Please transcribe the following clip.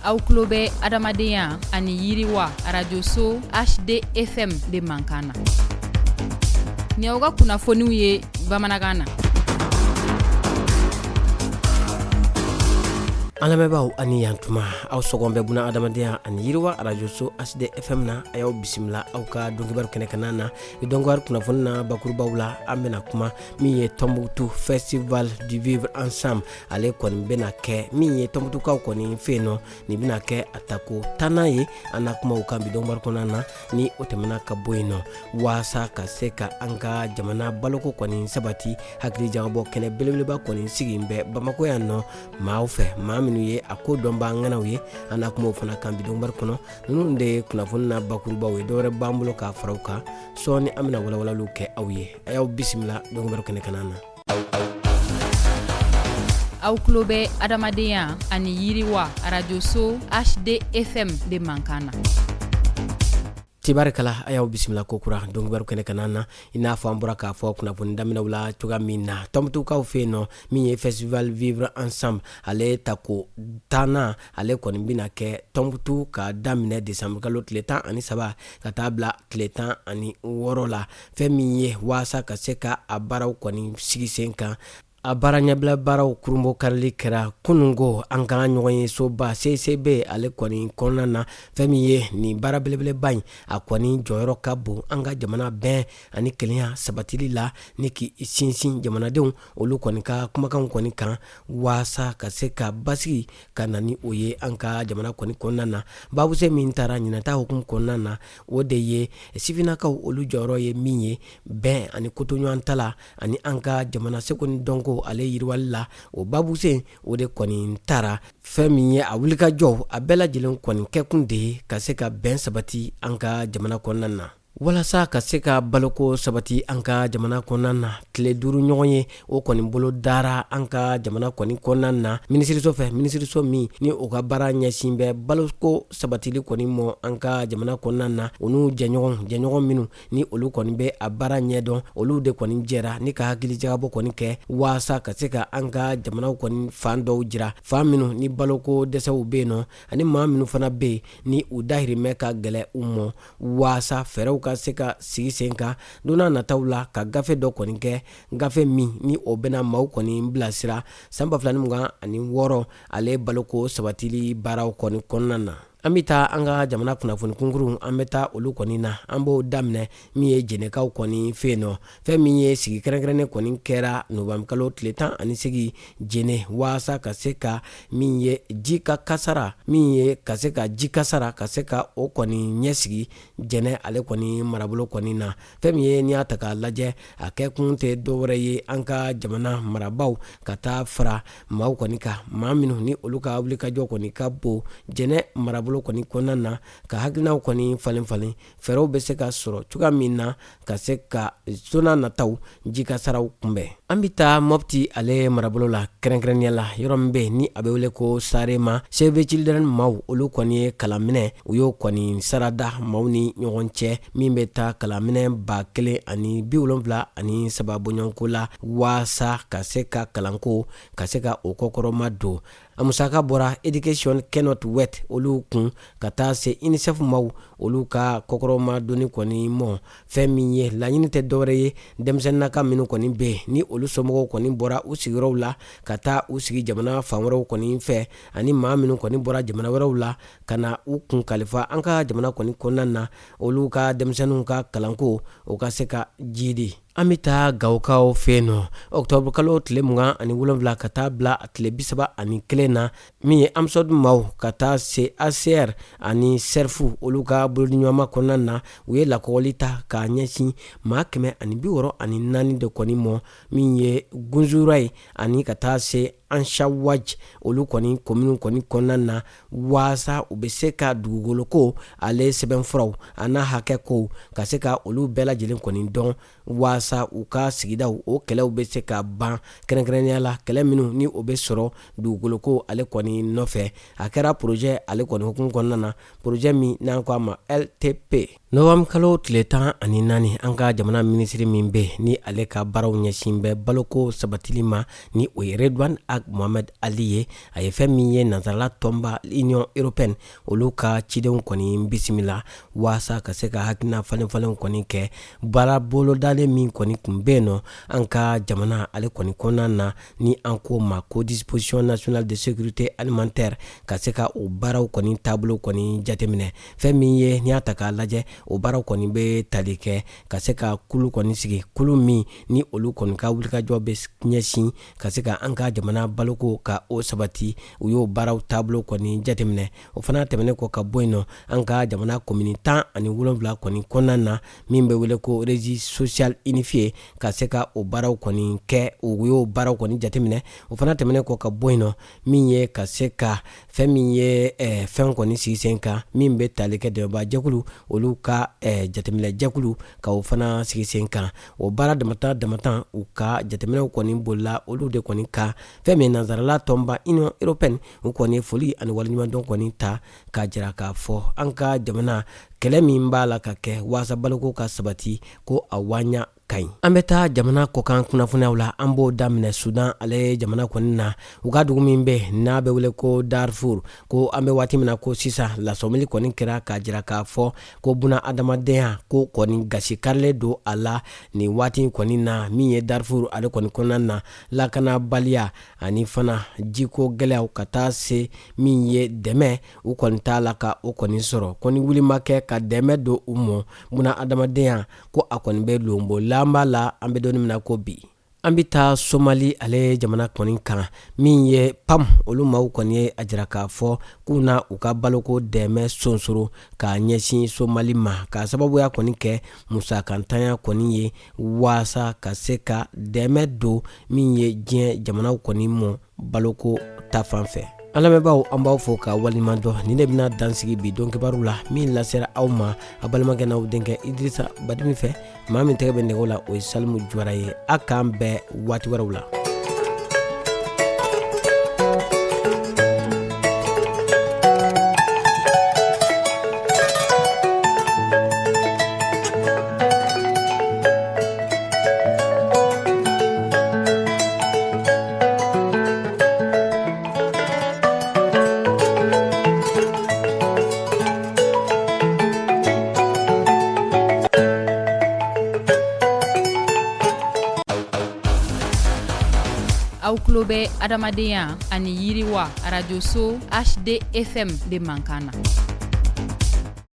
Aw tulo bɛ adamadenya ani yiriwa arajoso HDFM de mankan na. Nin y'aw ka kunnafoniw ye bamanankan na. An lamɛnbaaw aw ni yantuma, aw sɔgɔn bɛ buna adamadenya ani yiriwa arajoso HDFM na. A y'aw bisimila aw ka donkibaru kɛnɛ kanna na. Ni donkibaru kunnafoni na bakurubaw la, an bɛna kuma min ye Tɔnbukutu festival du vivre ensemble, ale kɔni bɛna kɛ min ye Tɔnbukutukaw kɔni fɛ yen nɔ. Nin bɛna kɛ a tako 10nan ye. An na kuma o kan bi donkibaru kɔnɔna na. Ni o tɛmɛna ka bɔ yen nɔ, waasa ka se ka an ka jamana baloko kɔni sabati, hakili jagabɔ kɛnɛ belebeleba kɔni sigi bɛ Bamakɔ yan nɔ maaw fɛ, maa minnu ye a ko dɔnbaa ŋanaw ye. An na kuma o fana kan bi donkibaru kɔnɔ. Ninnu de ye kunnafoni na bakurubaw ye. Dɔwɛrɛ b'an bolo k'a fara u kan sɔɔni, an bɛna walawalaliw kɛ aw ye. A y'aw bisimila donkibaru kɛnɛ kanna na. Aw tulo bɛ adamadenya ani yiriwa arajoso HDFM de mankan na. Tibarikala, a y'aw bisimila kokura donkibaru kɛnɛ kanna na. I n'a fɔ an bɔra k'a fɔ kunnafoni daminɛw la cogoya min na, Tɔnbukutukaw fɛ yen nɔ, min ye festival vivre ensemble ale tako 10nan, ale kɔni bɛna kɛ Tɔnbukutu ka daminɛ desanburu kalo tile 13 ka taa bila tile 16 la. Fɛn min ye waasa ka se ka a baaraw kɔni sigi sen kan, a baara ɲɛbila baaraw kurunbonkarili kɛra kununko an ka ɲɔgɔn ye soba CCB ale kɔni kɔnɔna na. Fɛn min ye nin baara belebeleba in, a kɔni jɔyɔrɔ ka bon an ka jamana bɛn ani kelenya sabatili la, ni k'i sinsin jamanadenw olu kɔni ka kumakanw kɔni kan, waasa ka se ka basigi ka na ni o ye an ka jamana kɔni kɔnɔna na. Babusen min taara ɲinan ta hukumu kɔnɔna na, o de ye sifinnakaw olu jɔyɔrɔ ye min ye bɛn ani kotoɲɔgɔn ta la ani an ka jamana seko ni dɔnko ale yiriwali la. O babusen o de kɔni taara. Fɛn min ye a wulikajɔw a bɛɛ lajɛlen kɔni kɛkun de ye ka se ka bɛn sabati an ka jamana kɔnɔna na. Walasa ka se ka baloko sabati an ka jamana kɔnɔna na, tile 5 ɲɔgɔn ye o kɔni bolo dara an ka jamana kɔni kɔnɔna na minisiriso fɛ, minisiriso min ni o ka baara ɲɛsin bɛ baloko sabatili kɔni mɔ an ka jamana kɔnɔna na. U n'u jɛɲɔgɔn minnu ni olu kɔni bɛ a baara ɲɛdɔn, olu de kɔni jɛra ni ka hakilijagabɔ kɔni kɛ waasa ka se ka an ka jamanaw kɔni fan dɔw jira, fan minnu ni baloko dɛsɛw bɛ yen nɔ, ani maa minnu fana bɛ yen ni u dahirimɛ ka gɛlɛ u mɔ, waasa fɛɛrɛw ka se ka sigi sen kan don n'a nataw la, ka gafe dɔ kɔni kɛ, gafe min ni o bɛna maaw kɔni bilasira san 2026 ale baloko sabatili baaraw kɔni kɔnɔna na. An bɛ taa an ka jamana kunnafoni kunkurun, an bɛ taa olu kɔni na. An b'o daminɛ min ye Jɛnɛkaw kɔni fɛ yen nɔ. Fɛn min ye sigi kɛrɛnkɛrɛnnen kɔni kɛra nowanburukalo tile 18 Jɛnɛ, waasa ka se ka min ye ji ka kasara, min ye ka se ka ji kasara ka se ka o kɔni ɲɛsigi Jɛnɛ ale kɔni marabolo kɔni na. Fɛn min ye n'i y'a ta k'a lajɛ, a kɛkun tɛ dɔwɛrɛ ye an ka jamana marabaaw ka taa fara maaw kɔni kan, maa minnu ni olu ka wulikajɔ kɔni ka bon Jɛnɛ marabolo kɔni kɔnɔna na, ka hakilinaw kɔni falen falen, fɛɛrɛw bɛ se ka sɔrɔ cogoya min na ka se ka don n'a nataw ji kasaraw kunbɛn. An bɛ taa Mɔpti ale marabolo la, kɛrɛnkɛrɛnnenya la yɔrɔ min bɛ ni a bɛ wele ko Sarema. Save the Children maaw olu kɔni ye kalanminɛ, u y'o kɔni sarada maaw ni ɲɔgɔn cɛ, min bɛ taa kalanminɛ 1073 bɔɲɔgɔnko la, waasa ka se ka kalanko ka se ka o kɔkɔrɔma don. A musaka bɔra Education Cannot Wait olu kun ka taa se UNICEF maaw olu ka kɔkɔrɔmadonni kɔni mɔ. Fɛn min ye laɲini tɛ dɔwɛrɛ ye, denmisɛnninnaka minnu kɔni bɛ yen ni olu somɔgɔw kɔni bɔra u sigiyɔrɔw la ka taa u sigi jamana fan wɛrɛw kɔni fɛ, ani maa minnu kɔni bɔra jamana wɛrɛw la ka na u kun kalifa an ka jamana kɔni kɔnɔna na, olu ka denmisɛnninw ka kalanko o ka se ka jiidi. An bɛ taa Gawokaw fɛ yen nɔ, ɔkutɔburu kalo tile 27 ka taa bila a tile 31 na, min ye AMSODE maaw ka taa se ACR ani SERF olu ka bolodiɲɔgɔnma kɔnɔna na, u ye lakɔgɔli ta k'a ɲɛsin maa 164 de kɔni mɔ, min ye Gunzuray ani ka taa se Ansawaj olu kɔni kominiw kɔni kɔnɔna na, waasa u bɛ se ka dugukoloko ale sɛbɛnfuraw a n'a hakɛ kow ka se ka olu bɛɛ lajɛlen kɔni dɔn, waasa u ka sigidaw o kɛlɛw bɛ se ka ban, kɛrɛnkɛrɛnnenya la kɛlɛ minnu ni o bɛ sɔrɔ dugukoloko ale kɔni nɔfɛ. A kɛra porozɛ ale kɔni hukumu kɔnɔna na, porozɛ min n'an ko a ma LTP. Nowanburu kalo tile 14, an ka jamana minisiri min bɛ ni ale ka baaraw ɲɛsin bɛ baloko sabatili ma, ni o ye Redouane Ag Mohamed Ali ye. A ye fɛn min ye nansarala tɔnba Union européenne olu ka cidenw kɔni bisimila waasa ka se ka hakilina falenfalenw kɔni kɛ baara bolodalen min kɔni tun bɛ yen nɔ an ka jamana ale kɔni kɔnɔna na, ni an ko ma ko disposition nationale de sécurité alimentaire, ka se ka o baaraw kɔni taabolo kɔni jateminɛ. Fɛn min ye n'i y'a ta k'a lajɛ, o baaraw kɔni bɛ tali kɛ ka se ka kulu kɔni sigi, kulu min ni olu kɔni ka wulikajɔ bɛ ɲɛsin ka se ka an ka jamana baloko ka o sabati. U y'o baaraw taabolo kɔni jateminɛ. O fana tɛmɛnen kɔ ka bɔ yen nɔ, an ka jamana komini 17 kɔni kɔnɔna na, min bɛ wele ko registre social unifié, ka se ka o baaraw kɔni kɛ, u y'o baaraw kɔni jateminɛ. O fana tɛmɛnen kɔ ka bɔ yen nɔ, min ye ka se ka fɛn min ye fɛn kɔni sigi sen kan min bɛ tali kɛ dɛmɛbaajɛkulu olu ka jateminɛ jɛkulu, ka o fana sigi sen kan. O baara damatan damatan, u ka jateminɛw kɔni bolila olu de kɔni kan. Fɛn min nansarala tɔnba Union européenne, u kɔni foli ani waleɲumandɔn kɔni ta k'a jira k'a fɔ an ka jamana kɛlɛ min b'a la ka kɛ waasa baloko ka sabati, ko a waɲa ka ɲi. An bɛ taa jamana kɔkan kunnafoniyaw la. An b'o daminɛ Sudan ale jamana kɔni na, u ka dugu min bɛ n'a bɛ wele ko Darfur, ko an bɛ waati min na ko sisan, lasɔmili kɔni kɛra k'a jira k'a fɔ ko buna adamadenya ko kɔni gasi karilen don a la nin waati kɔni na. Min ye Darfur ale kɔni kɔnɔna na, lakanabaliya ani fana jiko gɛlɛyaw, ka taa se min ye dɛmɛ u kɔni t'a la ka o kɔni sɔrɔ, ko ni wuli ma kɛ ka dɛmɛ don u mɔ, buna adamadenya ko a kɔni bɛ lonbo lanba la an bɛ don min na ko bi. An bɛ taa Somali ale jamana kɔni kan. Min ye PAM, olu maaw kɔni ye a jira k'a fɔ k'u na u ka baloko dɛmɛ sonsoro k'a ɲɛsin Somali ma, k'a sababuya kɔni kɛ musakantanya kɔni ye, waasa ka se ka dɛmɛ don min ye diɲɛ jamanaw kɔni mɔ baloko ta fan fɛ. An lamɛnbaaw, an b'aw fo ka waleɲuman dɔn. Nin de bɛna dansigi bi don kibaru la min lasera aw ma a balimakɛ n'aw denkɛ Idirisa Badimi fɛ. Maa min tɛgɛ bɛ nɛgɛw la, o ye Salimu Juwara ye. A k'an bɛn waati wɛrɛw la. Aw tulo bɛ adamadenya ani yiriwa arajoso HDFM de mankan na.